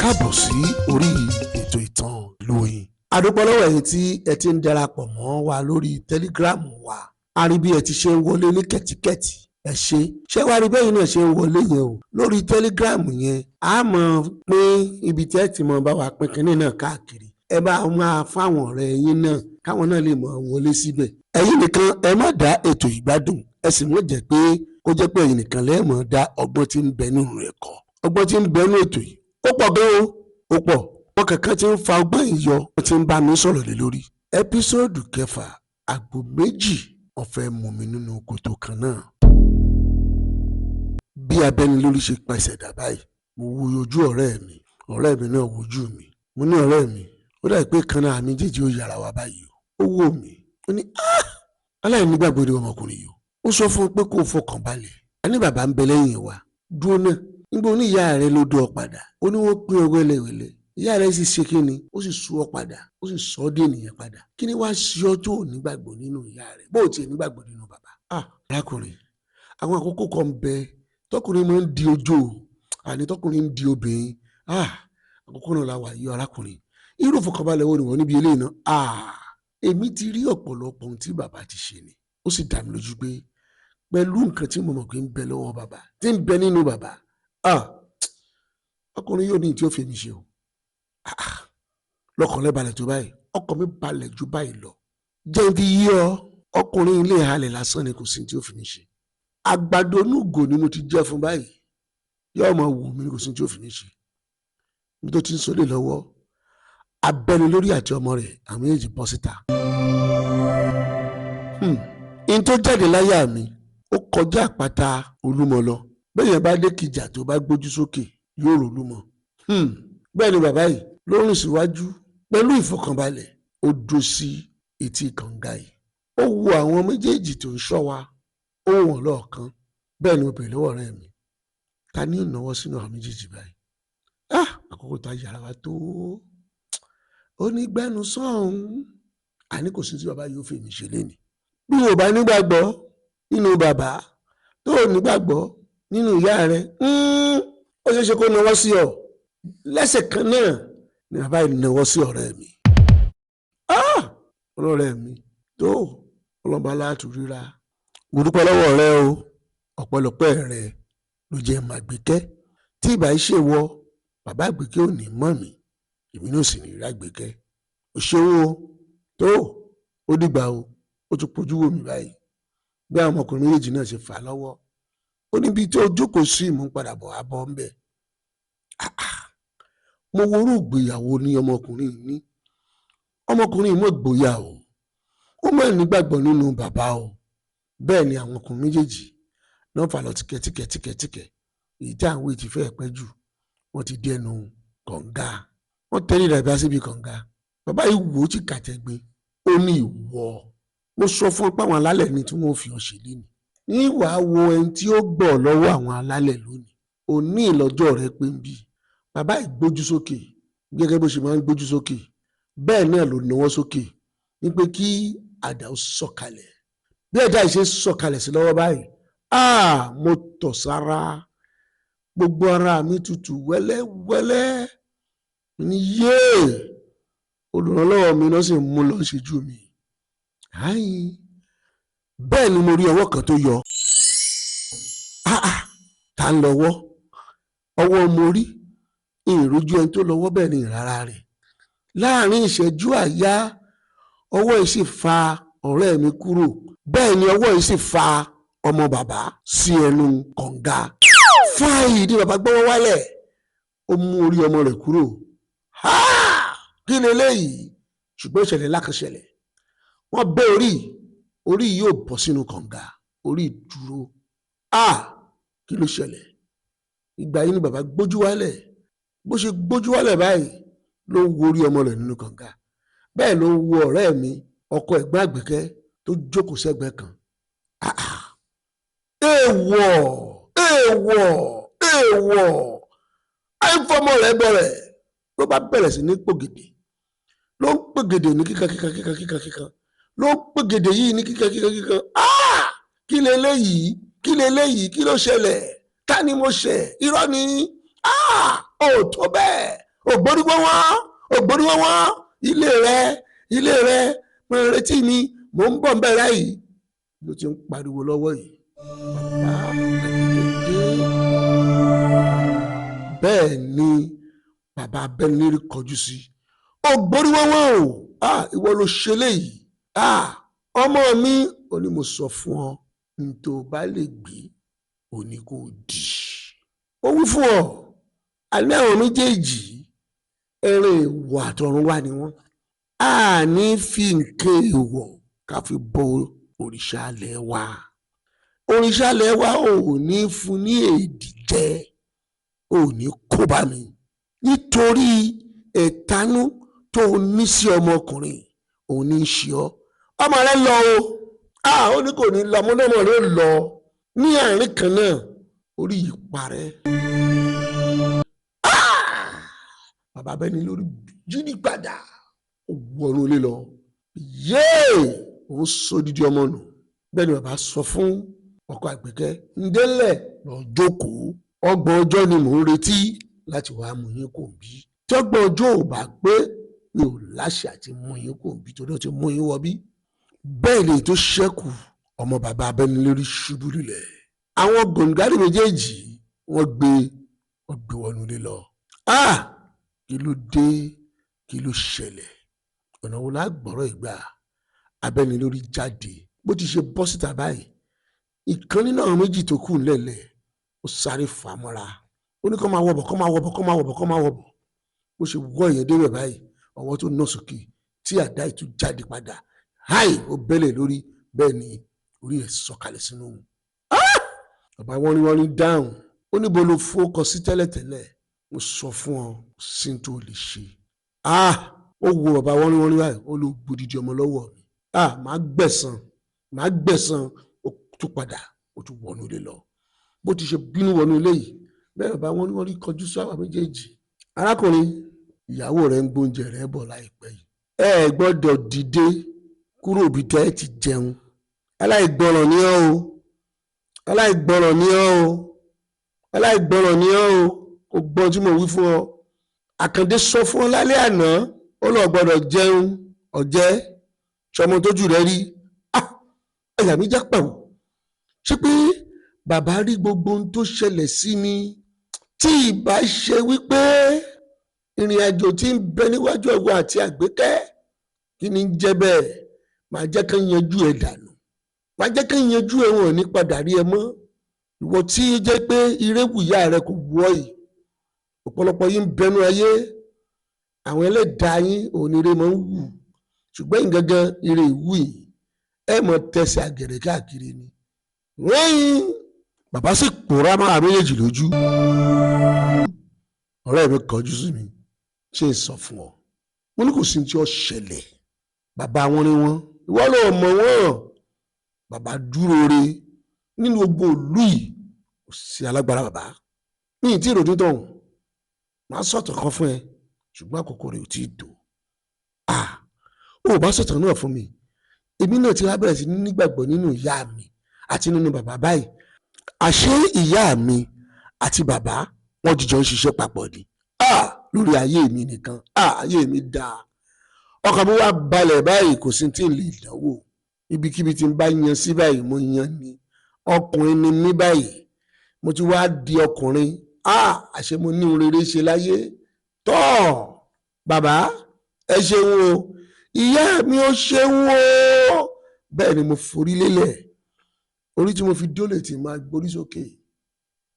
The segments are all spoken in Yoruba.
Káàbọ̀ sí orí ètò Ìtàn Ìlú Oyin. A dúpẹ́ lọ́wọ́ ẹ̀yin tí ẹ ti ń darapọ̀ mọ́ wa lórí Telegram wa. A rí bí ẹ ti ṣe ń wọlé ní kẹ̀tíkẹ̀tí. Ẹ ṣé. Ṣé wàá rí bẹ́yìn náà ṣe ń wọlé yẹn o? Lórí Telegram yẹn, a mọ̀ pín ibi tí ẹ ti mọ̀ bá wa pín kínní náà káàkiri. Ẹ bá máa fáwọn ọ̀rẹ́ yín náà káwọn náà lè mọ̀ wọlé síbẹ̀. Ẹ̀yin nìkan ẹ má dá ètò ìgbádùn, ẹ sì mọ̀ jẹ́ pé kó jẹ́ pé ẹ̀yin nìkan lẹ mọ̀ dá ọgbọ́n tí ń bẹ nínú rẹ̀ kọ́. Ọgbọ́n tí ń bẹ nínú ètò yìí ó pọ̀ gan o, ó pọ̀. Wọn kankan ti ń fa ọgbọ́n yìí yọ, wọ́n ti ń bá mi sọ̀rọ̀ lé lórí. Ẹ́písòdù kẹfà, àgbò méjì wọ́n fẹ́ mú mi nínú kòtò kan náà. Bí abẹ́ni lórí ṣe pẹ̀sẹ̀ dà báyìí, mo wo ojú ọ̀rẹ́ mi, ọ̀rẹ́ mi náà wojú mi. Mo ní ọ̀rẹ́ mi, ó dàbí pé kan náà àmì jíjí ó yára wa báyìí o. Ó wò mí, ó ní aláìnígbàgbọ́ ni ọmọkùnrin yìí o. Ó sọ fún un pé kó o fọkàn balẹ̀. A ní bàbá ń bẹ lẹ́yìn wa. Dúró náà, nígbà ó ní ìyá rẹ ló dún ọ padà. Ó ní wọ́n pín ọ wẹ́lẹ́wẹ́lẹ́. Ìyá rẹ sì ṣe kíni, ó sì sú ọ padà, ó sì sọ ọ́ dé ènìyàn padà. Kí ni wàá ṣe ọ tó ò nígbàgbọ́ nínú ìyá rẹ? Bó o tiẹ̀ nígbàgbọ́ nínú bàbá. Arákùnrin, àwọn àkókò kan ń bẹ tọkùnrin máa ń di ojú o, àní tọkùnrin ń di obìnrin. Àkókò náà la wà yí arákùnrin. Irú ìfọkànbalẹ̀ wo ni wọ́n níbi eléyìí náà? Èmi ti rí ọ̀pọ̀lọpọ̀ ohun tí bàbá ti ṣe ni. Ó sì dá mi lójú pé pẹ̀lú nǹkan tí mo mọ̀ pé ń bẹ lọ́wọ́ bàbá, tí ń bẹ nínú bàbá, ọkùnrin yóò ní tí ó fi mi ṣe o. Lọ́kàn rẹ balẹ̀ tó báyìí, ọkàn mi balẹ̀ ju báyìí lọ. Jẹ́ n fi yí ọ, ọkùnrin ilé ìhalẹ̀ lásán ni kò sí tí ó fi mi ṣe. Àgbàdo onúgò ni mo ti jẹ́ fún báyìí. Yóò máa wù mí, kò sí tí ó fi mi ṣe. Níbi tó ti ń sọlé lọ́wọ́, abẹ́ni lórí àti ọmọ rẹ̀, àwọn méjèèjì bọ́ síta. N tó jáde láyà mi, ó kọjá àpáta Olúmọ lọ. Bẹ́ẹ̀ yẹn bá dé Kìjà tó bá gbójú sókè, yóò rò Olúmọ. Bẹ́ẹ̀ ni bàbá yìí ló rìn síwájú pẹ̀lú ìfọkànbalẹ̀. Ó dó sí etí kànga yìí. Ó wo àwọn méjèèjì tó ń ṣọ́ wa, ó wọ̀n lọ́ọ̀kan. Bẹ́ẹ̀ ni mo bèrè lọ́wọ́ ọ̀rẹ́ mi. Ta ni ó náwó sínú àwọn méjèèjì báyìí? Àkókò tá a yára wa tó. Ó ní gbẹ́nu sọ́hún. Àní kò sí tí bàbá yóò fi èmi ṣe léni. Bí o bá nígbàgbọ́ nínú bàbá, tó o nígbàgbọ́ nínú ìyá rẹ, ó ṣeé ṣe kó náwó sí ọ. Lẹ́sẹ̀ kan náà ni bàbá yìí náwó sí ọ̀rẹ́ mi. Ọlọ́rẹ́ mi tó ọlọ́ba láti ríra. Mo dúpẹ́ lọ́wọ́ rẹ o, ọ̀pẹ̀lọpẹ̀ rẹ ló jẹ́ màgbékẹ́. Tí ìbá ṣe wọ, bàbá àgbékẹ́ ò ní mọ̀ mí, èmi náà sì ní rí àgbékẹ́. O ṣeun o, tó ó dìgbà o, ó tún pojú wò mí báyìí. Bí àwọn ọmọkùnrin méjèèjì náà ṣe fà á lọ́wọ́. Ó níbi tí ó jókòó sí ìmú padà bọ̀ abọ́ ń bẹ̀. Mo wo orú ìgbéyàwó ní ọmọkùnrin ní. Ọmọkùnrin mọ̀ gbóyà o. Ó mọ̀ nígbàgbọ́ nínú bàbá o. Bẹ́ẹ̀ ni àwọn ọkùnrin méjèèjì náà fà lọ tíkẹ́tíkẹ́tíkẹ́tíkẹ́. Èyí tí àwọn èjì fẹ́ pẹ́ jù, wọ́n ti dẹnu kànga. Wọ́n tẹ́lẹ̀ dàbí síbi kànga. Bàbá yìí wò ó ti kàtẹ́gbin. Ó ní ìwọ. Mo sọ fún ọ pé àwọn alálẹ̀ ni tí wọ́n fi ọ ṣe léni. Ní wàá wo ẹni tí ó gbọ́ lọ́wọ́ àwọn alálẹ̀ lónìí. Òní ìlọ́jọ́ rẹ pé ń bí. Bàbá yìí gbójú sókè gẹ́gẹ́ bó ṣe máa ń gbójú sókè. Bẹ́ẹ̀ náà ló nawọ́ sókè ní pé kí àdá ó sọ̀kalẹ̀. Bí ẹ̀dá yìí ṣe sọ̀kalẹ̀ sí lọ́wọ́ báyìí, mo tọ̀ sára. Gbogbo ara mi tutù wẹ́lẹ́wẹ́lẹ́. Mo ní yéè, olùrànlọ́wọ́ mi náà sì ń mú lọ ṣojú mi. Bẹ́ẹ̀ ni mo rí ọwọ́ kan tó yọ. Ta ń lọ́wọ́? Ọwọ́ mo rí. Ìrójú ẹni tó lọ́wọ́ bẹ́ẹ̀ ni ìrara rẹ̀. Láàárín ìṣẹ́jú àyá, ọwọ́ yìí sì fa ọ̀rẹ́ mi kúrò. Bẹ́ẹ̀ ni ọwọ́ yìí sì fa ọmọ bàbá sí ẹnu kànga. Fáì ní bàbá gbọ́wọ́ wálẹ̀. Ó mú orí ọmọ rẹ̀ kúrò. Kí ni eléyìí? Ṣùgbọ́n ìṣẹ̀lẹ̀ ńlá kan ṣẹlẹ̀. Wọ́n bẹ́ orí, orí yóò bọ́ sínú kànga, orí dúró. Kí ló ṣẹlẹ̀? Ìgbà yìí ni bàbá gbójú wálẹ̀. Bó ṣe gbójú wálẹ̀ báyìí ló ń wo orí ọmọ rẹ̀ nínú kànga. Bẹ́ẹ̀ ló ń wo ọ̀rẹ́ mi, ọkọ ẹ̀gbọ́n àgbẹ̀kẹ́ tó jókòó sẹ́gbẹ̀ẹ́ kan. Èèwọ̀! Èèwọ̀! Èèwọ̀! Àìfọmọ rẹ̀ bẹ̀rẹ̀ ló bá bẹ̀rẹ̀ sí ní pògèdè. Ló ń pògèdè ní kíkan kíkan kíkan kíkan kíkan. Ló ń pògèdè yìí ní kíkan kíkan kíkan. Kí leléyìí? Kí leléyìí? Kí ló ṣẹlẹ̀? Ta ni mo ṣẹ̀? Irọ́ ni. Ó tó bẹ́ẹ̀. Ògbórí wọ́n, ògbórí wọ́n, ilé rẹ, ilé rẹ, mo ń retí mi, mò ń bọ̀ ń bẹ̀ láyìí. Ló ti ń pariwo lọ́wọ́ yìí. Bàbá Àgbékẹ́ dé. Bẹ́ẹ̀ ni bàbá Abẹ́nilérí kọjú sí. Ògbórí wọ́n o, ìwọ ló ṣe léyìí. Ọmọ mi, ó ní mo sọ fún ọ, n tó bá lè gbé, ò ní kó dì. Ó wí fún ọ, alẹ́ àwọn méjèèjì, ẹran èèwọ̀ àtọ̀run wá ni wọ́n. A ní fi nǹkan èèwọ̀ ká fi bọ òrìṣà alẹ̀ wa. Òrìṣà alẹ̀ wa ò ní fún ní èdì jẹ, ò ní kó bá mi. Nítorí ẹ̀tanú tó ní sí ọmọkùnrin, òun ní í ṣe ọ́. Ọmọ rẹ lọ o. Ó ní kò ní lọ, ọmọ náà rẹ lọ. Ní àárín kan náà, orí yìí parẹ́. Bàbá Abẹ́nilérí jí ní padà, ó wọnú ilé lọ. Yéè! Òun sọ dídí ọmọ nù. Bẹ́ẹ̀ ni bàbá sọ fún ọkọ Àgbékẹ́, ǹdẹ́lẹ̀ lọ jókòó. 30 ọjọ́ ni mò ń retí láti wàá mú yín kò bí. Tí 30 ọjọ́ ò bá pé, mi ò láṣẹ àti mú yín kò bí torí ó ti mú yín wọ bí. Bẹ́ẹ̀ ni tó ṣẹ́kù ọmọ bàbá Abẹ́nilérí ṣubú lulẹ̀. Àwọn gòǹgárì méjèèjì wọ́n gbé wọnú ilé lọ. Kí ló dé? Kí ló ṣẹlẹ̀? Ọ̀nà wo la gbọ́rọ̀ ìgbà? Abẹ́nilérí jáde. Bó ti ṣe bọ́ síta báyìí, ìkan nínú àwọn méjì tó kù ńlẹ̀lẹ̀, ó sáré fà á mọ́ra. Ó ní kó máa wọ̀bọ̀, kó máa wọ̀bọ̀, kó máa wọ̀bọ̀, kó máa wọ̀bọ̀. Bó ṣe wọ́ ìyẹn débẹ̀ báyìí, ọwọ́ tó nà sókè tí àdá ìtú jáde padà. Háì! Ó bẹ́lẹ̀ lórí, bẹ́ẹ̀ ni orí ẹ̀ sọ̀kalẹ̀ sínú. Bàbá wọ́n ní dáhùn. Ó ní bo lo fowókọ sí tẹ́lẹ̀tẹ́lẹ̀. Mo sọ fún ọ, sí n tó lè ṣe. Ó wo bàbá wọ́n ní báyìí, ó ló gbòdìdì ọmọ lọ́wọ́ mi. Màá gbẹ̀san, màá gbẹ̀san. Ó tún padà, ó tún wọnú ilé lọ. Bó ti ṣe bínú wọnú ilé yìí, bẹ́ẹ̀ bàbá wọ́n ní kọjú sí àwọn méjèèjì. Arákùnrin, ìyàwó rẹ̀ ń gbóúnjẹ rẹ̀ bọ̀ láìpẹ́ yìí. Ẹ gbọ́dọ̀ dìde kúrò bí tẹ́ ẹ ti jẹun. Aláìgbọràn ni ọ́ o. Aláìgbọràn ni ọ́ o. Aláìgbọràn ni ọ́ o. Kò gbọ́n tí mo wí fún ọ. Àkàndé sọ fún ọ lálẹ́ àná, ó lọ gbọ́dọ̀ jẹun ọ̀jẹ́ sọmọ tójú rẹ rí. Àyà mi já pàwọ̀. Ṣé pé bàbá rí gbogbo ohun tó ṣẹlẹ̀ sí mi? Tí ìbá ṣe wípé ìrìn àjò tí ń bẹ níwájú ọwọ́ àti Àgbékẹ́, kí ni ń jẹ́ bẹ́ẹ̀? Màá jẹ́ kán yanjú ẹ dànù. Màá jẹ́ kán yanjú ẹ, wọn ò ní padà rí ẹ mọ́. Ìwọ tí ó jẹ́ pé ire wùyá rẹ kò wù ọ́ yìí. Ọ̀pọ̀lọpọ̀ yín ń bẹnu ayé. Àwọn ẹlẹ́dàá yín òun ire máa ń wù. Ṣùgbọ́n ìgangan ire ìwú yìí, ẹ mọ̀ tẹsẹ̀ àgẹ̀rẹ̀ káàkiri ni. Wẹ́yìn! Bàbá sì pòórá máa méjèèjì lójú. Ọ̀rẹ́ mi kọjú sí mi, ṣé n sọ fún ọ? Mo ní kò sí tí ó ṣẹlẹ̀. Bàbá wọn ni wọ́n. Ìwọ ló mọ̀ wọ́n. Bàbá dúró re nínú gbogbo ìlú yìí, kò sí alágbára bàbá. Mi ì tí ì rojú tọ̀hún. Màá sọ̀tàn kan fún ẹ, ṣùgbọ́n àkókò rẹ̀ ò tí ì tó. Ó bá sọ̀tàn náà fún mi. Èmi náà ti wá bẹ̀rẹ̀ sí ní nígbàgbọ́ nínú ìyá mi àti nínú bàbá báyìí. Àṣé ìyá mi àti bàbá wọ́n jíjọ ń ṣiṣẹ́ papọ̀ ni. Lórí ayé mi nìkan, ayé mi dáa. Ọkàn mi wá balẹ̀ báyìí, kò sí tí ń lè dánwò. Ibikíbi tí ń bá yan sí báyìí, mo yan ni. Ọkùnrin ni mí báyìí. Mo ti wá di ọkùnrin. Àṣé mo ní ohun rere ṣe láyé. Tọ́! Bàbá, ẹ ṣeun o. Ìyá mi ó ṣeun o. Bẹ́ẹ̀ ni mo forí lélẹ̀. Orí tí mo fi dólè tí máa gborí sókè.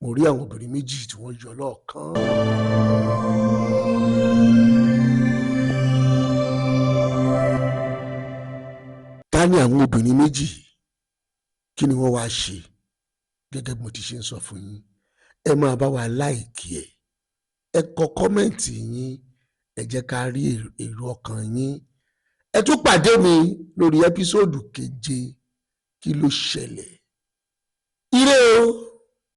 Mo rí àwọn obìnrin méjì tí wọ́n yọ lọ́ọ̀kan. Ta ni àwọn obìnrin méjì? Kí ni wọ́n wá ṣe? Gẹ́gẹ́ bí mo ti ṣe ń sọ fún yín, ẹ máa bá wa láìkí ẹ̀. Ẹ kọ kọ́mẹ̀ǹtì yín, ẹ jẹ́ ká rí èrò ọkàn yín. Ẹ tún pàdé mi lórí ẹ́písòdù 7. Kí ló ṣẹlẹ̀? Ire o!